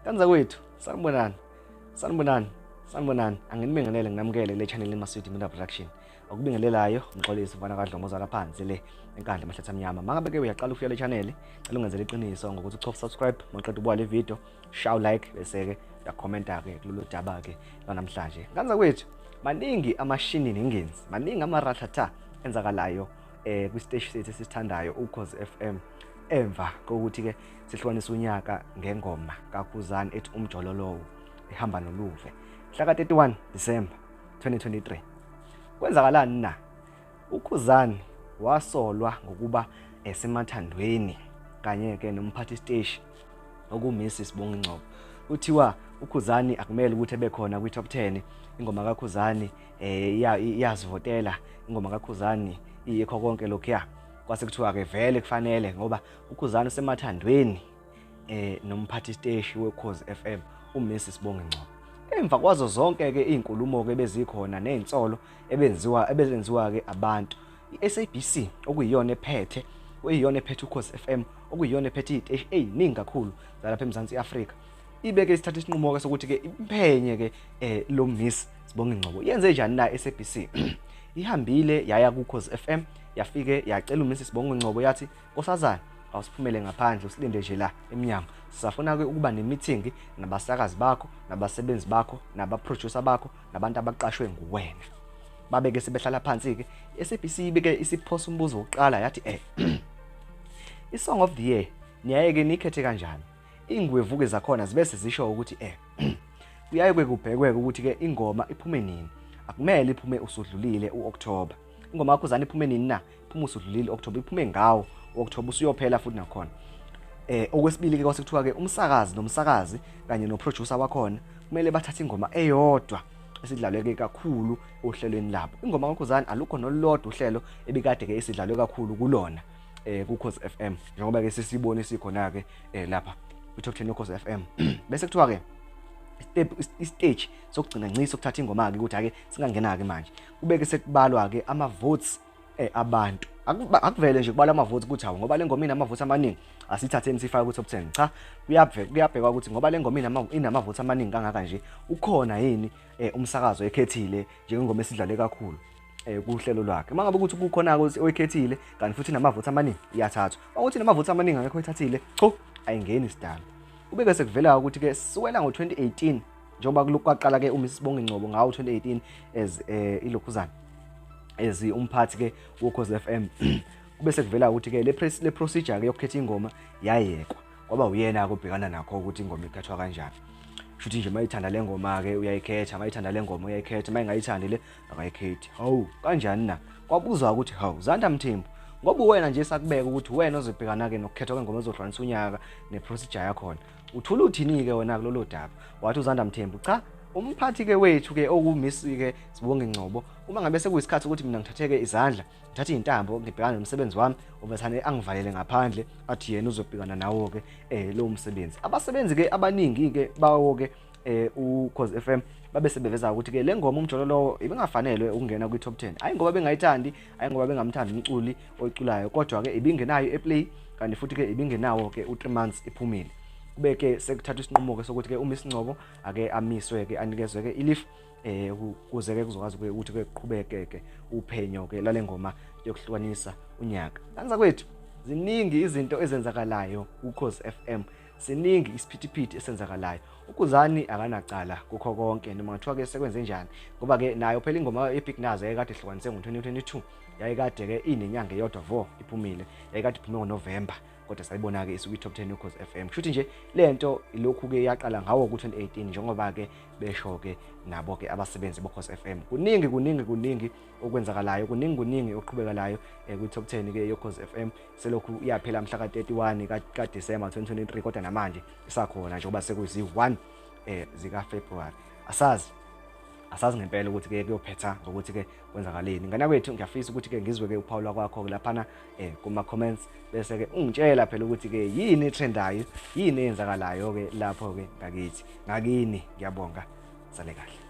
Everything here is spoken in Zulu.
Kanza kwethu, sanibonani. Sanibonani. Sanibonani. Anginibingelele nginamukele le channel iMaswidi Media Production. Okubingelelayo uMxolisi mfana kaDlomo phansi le enkandla amahlathi amnyama. Mangabe ke uyaqala ukufika le channel, cela ungenzele iqiniso ngokuthi uchofe subscribe, maqeda ubuka le video, shaw like bese ke uyakhomenta ke kulolu daba ke lwanamhlanje. Kanza kwethu, maningi amashini nengenzi, maningi amaratata enzakalayo kwisiteshi sethu esisithandayo Ukhozi FM. Emva kokuthi ke sihlukanise unyaka ngengoma kaKhuzani ethi Umjolo Lowo ehamba noLuve mhla ka-31 December 2023. Kwenzakalani na? UKhuzani wasolwa ngokuba esemathandweni kanye ke nomphathi siteshi okuMrs Sibongi Ngcobo. Kuthiwa uKhuzani akumele ukuthi ebekhona kwi-top 10. Ingoma kaKhuzani iyazivotela, ingoma kaKhuzani iyikho konke lokhuya. Kwase kuthiwa ke vele kufanele ngoba uKhuzani usemathandweni nomphathi siteshi weKhozi FM uMrs Sibongi Ngcobo. Emva kwazo zonke ke izinkulumo ke bezikhona nezinsolo ebezenziwa ke abantu, iSABC okuyiyona ephethe uKhozi FM, okuyiyona ephethe iziteshi eziningi kakhulu zalapha eMzansi Afrika, ibeke isithatha isinqumo ke sokuthi ke imphenye ke lo Miss Sibongi Ngcobo. Yenze njani na SABC? Ihambile yaya kuKhozi FM, yafike yacela uMiss Sibongi Ngcobo yathi, "Nkosazana, awusiphumele ngaphandle usilinde nje la emnyango, sisafuna ke ukuba ne-meeting nabasakazi bakho, nabasebenzi bakho, nabaproducer bakho, nabantu abaqashwe nguwena." Babeke sebehlala phansi ke, SABC ibeke isiphosa umbuzo wokuqala yathi i-song of the year niyayeke nikhethe kanjani? Ingwevuke zakhona zibe sezisho ukuthi kuyaye kubhekwe ukuthi ke ingoma iphume nini. Akumele iphume usudlulile uOctober. Ingoma yakho zani iphume nini na? Iphume usudlulile uOctober, iphume ngawo uOctober usuyophela futhi nakhona. Okwesibili ke kwase kuthiwa ke umsakazi nomsakazi kanye noproducer wakhona kumele bathathe ingoma eyodwa esidlalwe ke kakhulu ohlelweni labo. Ingoma kaKhuzani alukho nolulodwa uhlelo ebikade ke isidlalwe kakhulu kulona kuKhozi FM, njengoba ke sesibone sikhona ke lapha kwi-top 10 yoKhozi FM. Bese kuthiwa ke step istage sokugcina ngci sokuthatha ingoma ke ukuthi ake singangena ke manje, kubeke sekubalwa ke ama votes abantu. Akuvele nje kubalwa ama votes ukuthi hawo ngoba le ngoma inama votes amaningi asithatheni sifake ku top 10. Cha, kuyabhekwa ukuthi ngoba le ngoma inama votes amaningi kangaka nje, ukhona yini umsakazo ekhethile njengengoma esidlale kakhulu kuhlelo lwakhe. Uma ngabe ukuthi kukhona oyikhethile kanti futhi inamavothi amaningi, iyathathwa. Uma ukuthi inamavothi amaningi angekho oyithathile, cho, ayingeni sidalo. Kubeke sekuvela ukuthi ke siwela ngo-2018, njengoba kulokhu kwaqala ke uMrs Sibongi Ngcobo ngawo 2018 as ilokhuzana as umphathi ke woKhozi FM. Kube sekuvela ukuthi ke le procedure ke yokukhetha ingoma yayekwa, kwaba uyena obhekana nakho ukuthi ingoma ikhethwa kanjani. Shuthi nje mayithanda le ngoma ke uyayikhetha, mayithanda le ngoma uyayikhetha, mayingayithandi le akayikhethi. Hawu, kanjani na? Kwabuzwa ukuthi hawu Zanda Mthembu, ngoba wena nje sakubeka ukuthi wena ozobhekana ke nokukhethwa kwengoma ezohlukanisa unyaka neprocedure yakhona, uthula uthini ke wena kulolu daba? Wathi uZanda Mthembu, cha, umphathi ke wethu ke okuMiss ke Sibongi Ngcobo, uma ngabe sekuyisikhathi ukuthi mina ngithatheke izandla, ngithathe intambo ngibhekane nomsebenzi wami, uvesane angivalele ngaphandle athi yena uzobhekana nawo ke lo msebenzi. Abasebenzi ke abaningi ke bawo ke uKhozi FM babe sebeveza ukuthi ke le ngoma Umjolo Lowo ibingafanelwe ukungena kwi top 10. Hayi ngoba bengayithandi, hayi ngoba bengamthandi umculi oyiculayo, kodwa ke ibingenayo eplay kanti futhi ke ibingenawo ke u3 months iphumile. Kube ke sekuthathwa isinqumo ke sokuthi ke uMiss Ngcobo ake amiswe ke anikezwe ke ilifu ukuze ke kuzokwazi ukuthi ke kuqhubeke ke uphenyo ke lale ngoma yokuhlukanisa unyaka. Kanza kwethu, ziningi izinto ezenzakalayo kuKhozi FM, siningi isiphithiphithi esenzakalayo. UKhuzani akanacala kukho konke noma ngathiwa ke sekwenze njani, ngoba ke nayo phela ingoma yeBig Nuz yayikade ihlukanise ngo-2022, yayikade ke inenyanga eyodwa vo iphumile, yayikade iphume ngoNovember, kodwa sayibona ke isuka i-top 10 yoKhozi FM. Kushuthi nje lento ilokhu ke yaqala ngawo ku-2018, njengoba ke besho ke nabo ke abasebenzi boKhozi FM. Kuningi kuningi kuningi okwenzakalayo, kuningi kuningi okuqhubekalayo kwi-top 10 ke yoKhozi FM. Selokhu iyaphela mhla ka-31 kaDisemba 2023, kodwa namanje isakhona njengoba sekuyizi-1 zika February. Asazi ngempela ukuthi ke kuyophetha ngokuthi ke kwenzakaleni. Ngane kwethu, ngiyafisa ukuthi ke ngizwe ke uphawula kwakho laphana kuma comments, bese ke ungitshela phela ukuthi ke yini etrendayo, yini eyenzakalayo ke lapho ke ngakithi ngakini. Ngiyabonga, sale kahle.